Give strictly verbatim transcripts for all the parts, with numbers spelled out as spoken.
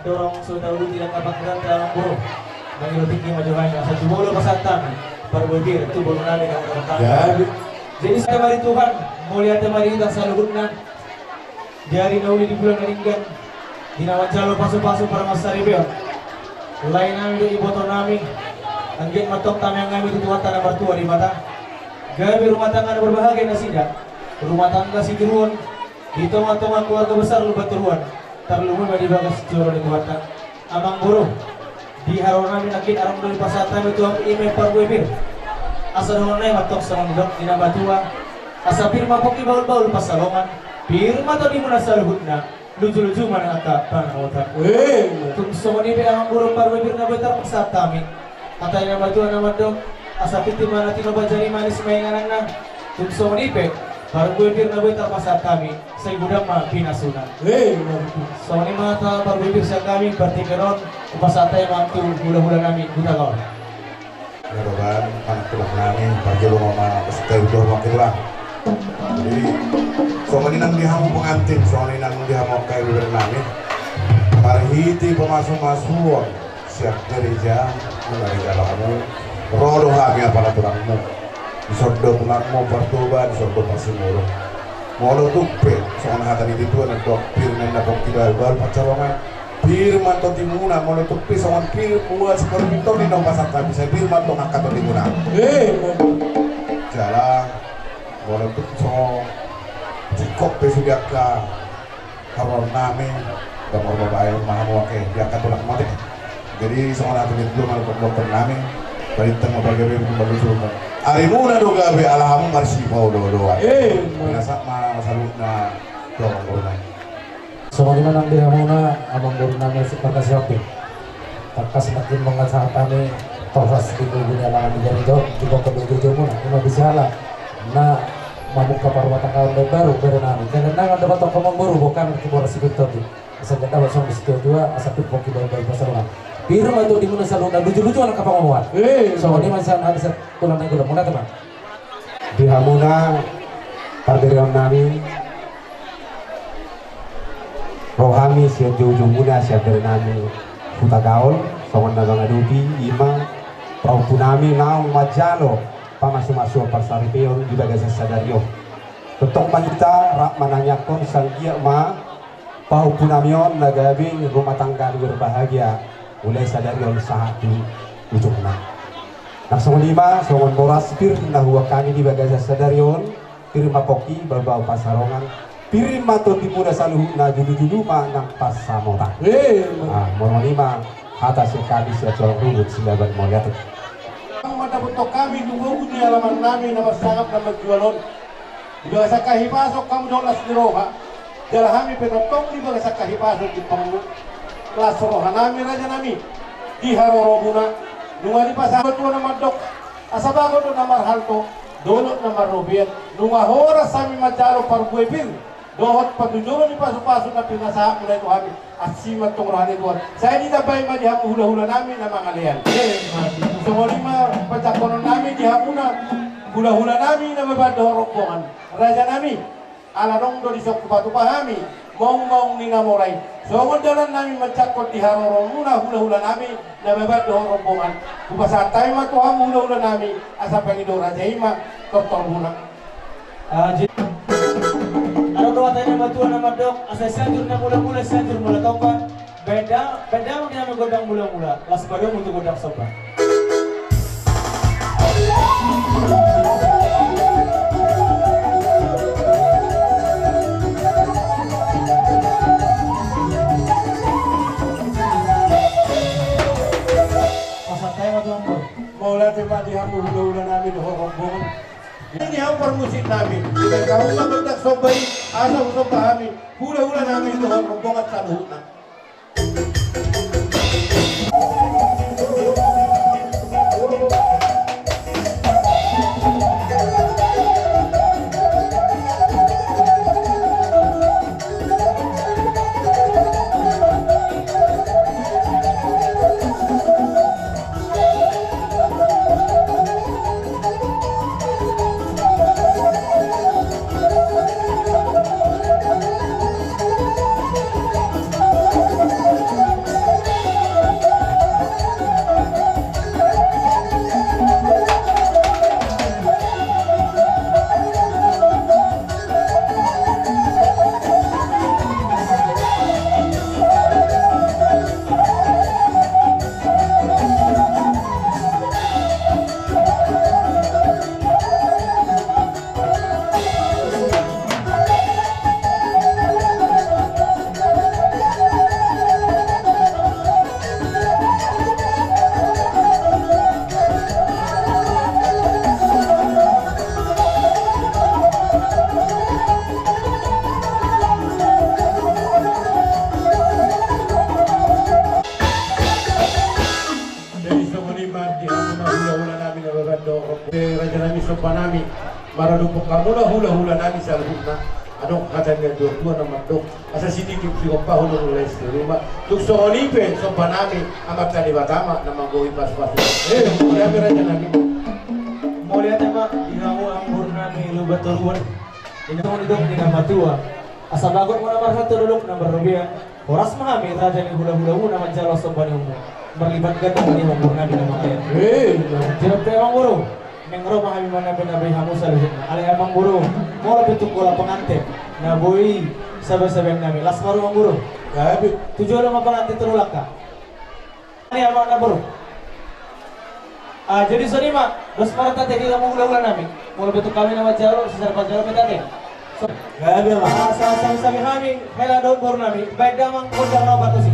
Dorong so tahu tidak apa kira dalam buru. Bagi lo tinggi maju main asa jubolo pasahat hami. Parbue pir tu bulu nami kamu datang. Jadi. Jadi saya mari Tuhan, mauliate ma di hita saluhutna. Di ari na uli di bulan na denggan, di na manjalo pasupasu parmasaripeon. Lae nami dohot iboto nami, anggiat ma tongtong tangiang nami tu Tuhanta na martua Debata. Gabe rumah tangga na berbahagia nasida, rumah tangga sitiruon, di tongatonga keluarga besar Lumbantoruan, tarlumobi ma di bagas joro ni Tuhanta. Amangboru, di haroro nami nangkin adong do dipasahat hami tu hamu, i ma parbue pir. Asa dohonon nami ma tong songon didok ni na matua, asa pir ma pongki bahulbahul pansalongan, pir ma tondimuna saluhutna, lujuluju ma nang angka pangamotan. Tung songon i pe amangboru, parbue pir na boi tarpasahat hami. Hata ni na matua na mandok, asa tintin ma na tinopa, jala manis ma ingananna. Tung songon i pe, parbue pir na boi tarpasahat hami, sai godang ma pinasuna. Songon i ma hata parbue pir sian hami, partingkian on hupasahat hami ma tu hulahula nami Hutagaol. Ia roban, anak tulang nami, parjolo ma, ma, setia udah makin lah. Jadi, songon i nang di hamu pengantin, songon i nang di hamu angka ibebere nami. Marhite pamasumasuon sian gereja, nunga di dalanmu, ro do hami apala tulangmu. Dison do tulangmu Partoba, dison do Parsimuruk. Molo tung pe songon hata ni tutua na mandok, pir ma na pongki bahulbahul pansalongan, pir ma tondimuna. Molo tung pe songon pir buat sikorupintor ni na hupasahat hami, sai pir ma tong angka tondimuna. Jala molo tung songon singkop pe sude angka haroro nami, damang babaen ma hamu ake di angka tulang mate. Jadi songon hata ni tutua ma na mandok, nami, balintang ma pagabe, balusu ma. Arimuna do gabe ala hamu marsipaolooloan. Pinasahat ma saluhutna tu amangboru nami. Songon i ma nang di hamuna amangboru nami, marhite parkasihopi. Tangkas nangkin mangasahat hami toras di bubu ni alangan di jari do, di bokon do joujou muna, ima bisa ala na mamungka parrumatanggaon na baru bere nami. Jala nang dapotan hamu amangboru, boan na di boras si pintor di. Asa janda basong di situatua, asa pir pongki bahulbahul pansalongan. Pir ma tondimuna saluhutna, lujuluju ma nang angka pangomoan. Songon i ma sian hami, sian tulang nami, tulang muna, teman. Di hamuna parbereon nami, ro hami sian joujoumuna, sian bere nami Hutagaol, songon na mangadopi, ima pahompu nami naung manjalo pamasumasuon parsaripeon di bagasan sadari on. Tongtong ma hita rap manangiangkon sai anggiat ma pahompu nami on na gabe rumah tangga na berbahagia, mulai sadari on sahat tu ujungna. Nang songon i ma, songon boras pir na huboan hami di bagasan sadari on, pir ma pongki bahulbahul pansalongan, pir ma tondimuna saluhutna, jolojolo ma nang pansamotan. Molo i ma hata sian hami sian Sitorop Runggut Silaban, mauliate. Mandapothon hami tu bubu ni alaman nami na marsangap na manjual on. Di bagasan hahipason hamu dohot las ni roha, jala hami pe tongtong di bagasan hahipason di hamu. Las roha nami raja nami, di haroromuna, nunga dipasahat tutua na mandok, asa bagot do na marhalto, dolok na marrobean, nunga horas hami manjalo parbue pir dohot patujolo ni pasupasu na pinasahatmuna i tu hami. Asi ma tong roha ni Tuhan. Sai ditambai ma di hamu hulahula nami na mangalean. Songon i ma panjangkonon nami di hamuna hulahula nami na babat dohot rombongan. Raja nami, ala adong do dison hupatupa hami maungmaung ni na mora i. Songon dalan nami manjangkon di haroromuna hulahula nami na babat dohot rombongan, hupasahat hami ma tu hamu hulahula nami, asa pangido raja i ma tortormuna. Ah, jadi, adong do hata ni na matua na mandok, asa Sianjur na mulamula, Sianjur mula tompa. Baen damang di hami gondang mulamula, laos padomu tu gondang somba. Pasahat hami ma tu hamu. Mauliate ma di hamu hulahula nami dohot rombongan. Di hamu parmusik nami, dibaen hamu ma gondang somba i, asa husomba hami hulahula nami dohot rombongan saluhutna. Raja nami, somba nami maradophon hamu ma hulahula nami saluhutna. Adong hata ni natuatua na mandok, asa sititi sigompa, hula ni las ni ruma. Tung songon i pe somba nami, Amanta Debata ma na manggohi pasupasu. Eh, mauliate raja nami. Mauliate ma di hamu anggur nami Lumban Toruan. Di na songon i didok ni na matua, asa bagot ma na marhata, dolok na marrobean. Horas ma hami raja ni hulahula muna manjalo somba ni hamu. Marlipat ganda ma di hamu anggur nami na mangalean. Eh, iya. Jawab pe amang guru. Naeng ro ma hami manabe-nabe hamu saluhutna. Alai amang guru, molo pe tung gola panganten na boi sabe-sabean nami, las ma ro amang guru. Gabe. Tu jolo ma panganten tu langka. Ni amang na boru. Ah, jadi songon i ma, dos ma raja di hamu hulahula nami. Molo pe tung hami na manjalo, sisar manjalo pe ate. So, gabe ma. Asa, asa, asa hami hela dohot boru nami, baen damang gondang na opat tusi.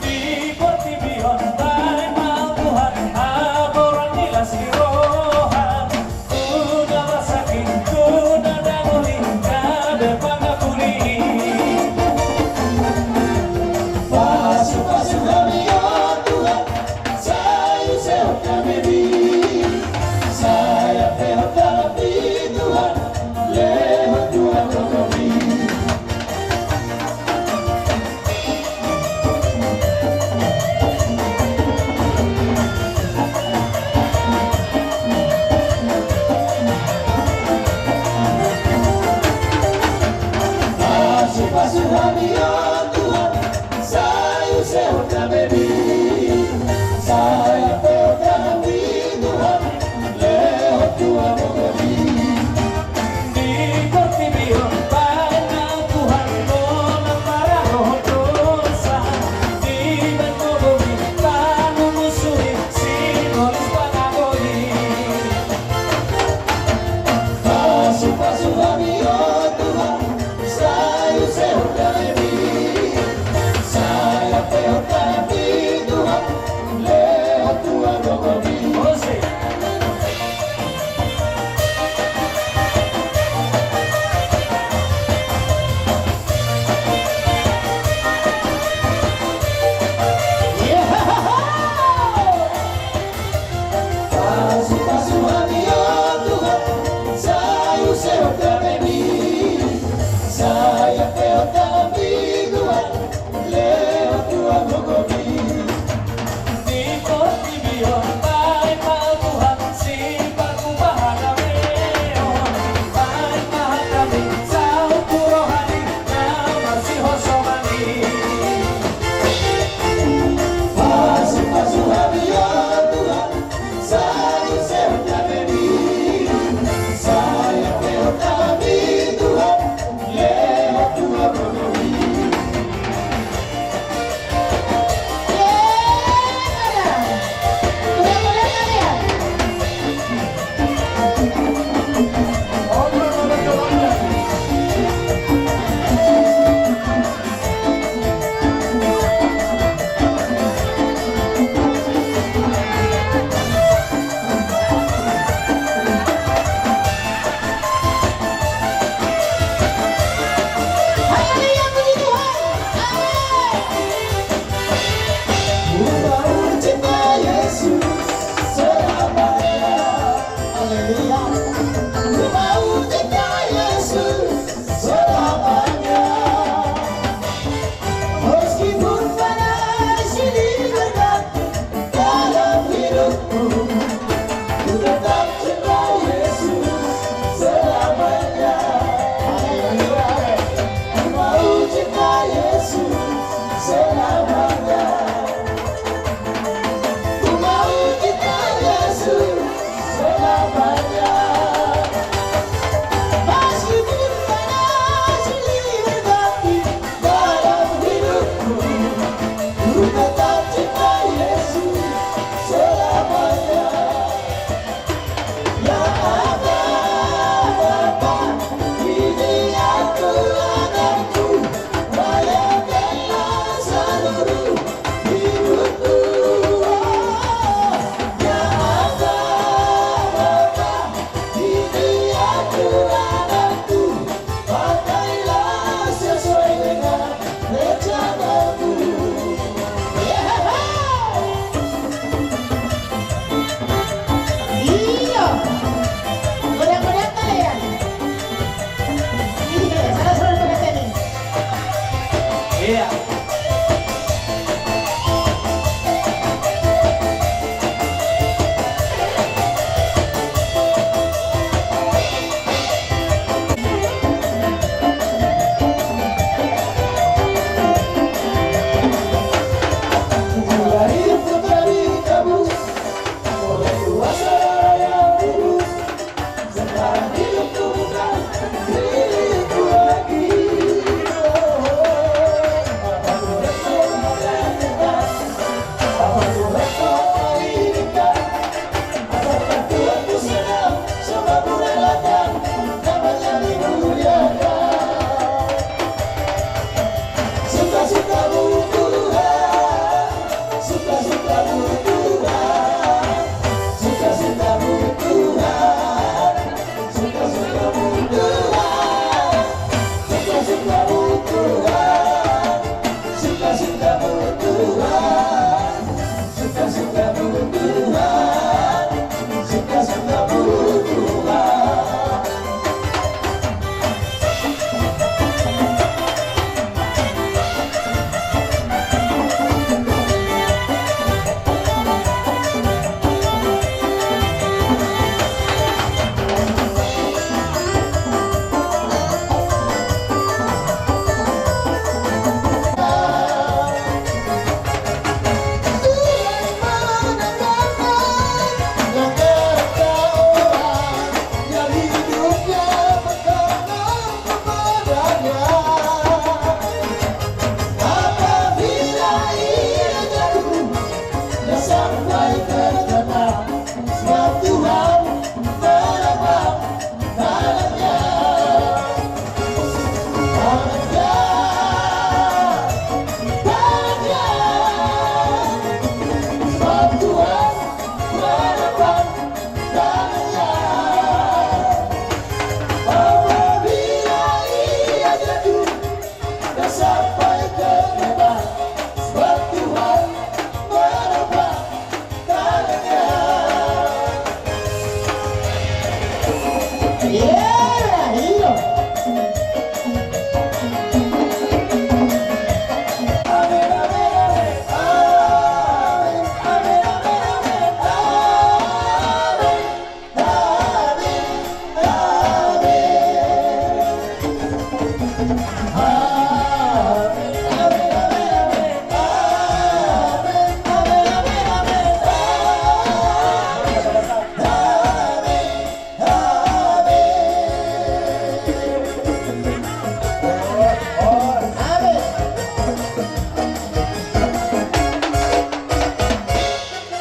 Di portibi on baen ma Tuhan haboran ni las ni roha.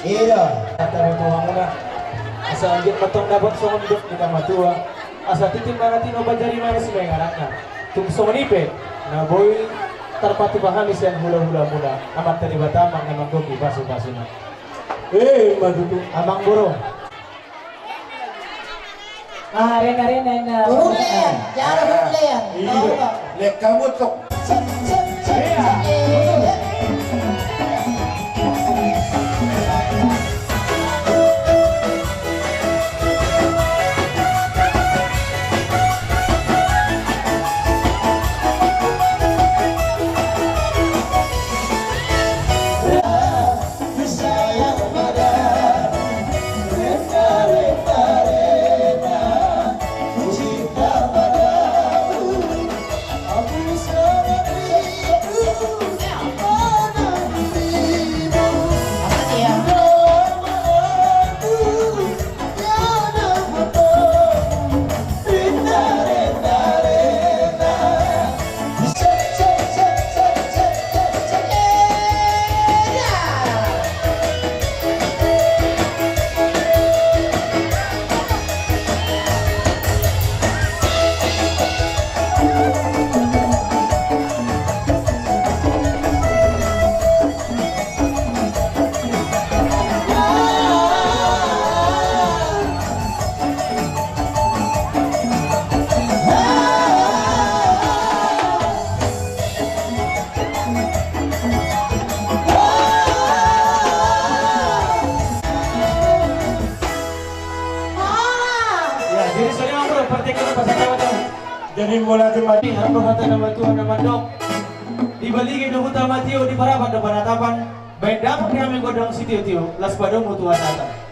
Ida, kata ni tuamuna. Asa anggiat ma tong dapot songon dok ni na matua. Asa tintin ma na tinopa, jari manis ma ingananna. Tung songon i pe na boi tarpatupa hami sian hulahulamuna, Amanta Debata ma na manggohi pasupasuna. Eh, ima tutu. Amangboru. Ah, rena, rena, rena. Turun, Lean. Jaro, turun, Lean. Iya. Tolong. Lek kamu tok. Cek, cek, cek, cek. Ya, jadi songon i ma, bro, partingkian pasangapan. Jadi mulai mati, harus hata na matua na mandok. Di Balige do huta ma tio, di Parapat do panatapan. Baen dapot ni hami gondang sitiotio, las padomu tu hasahatan.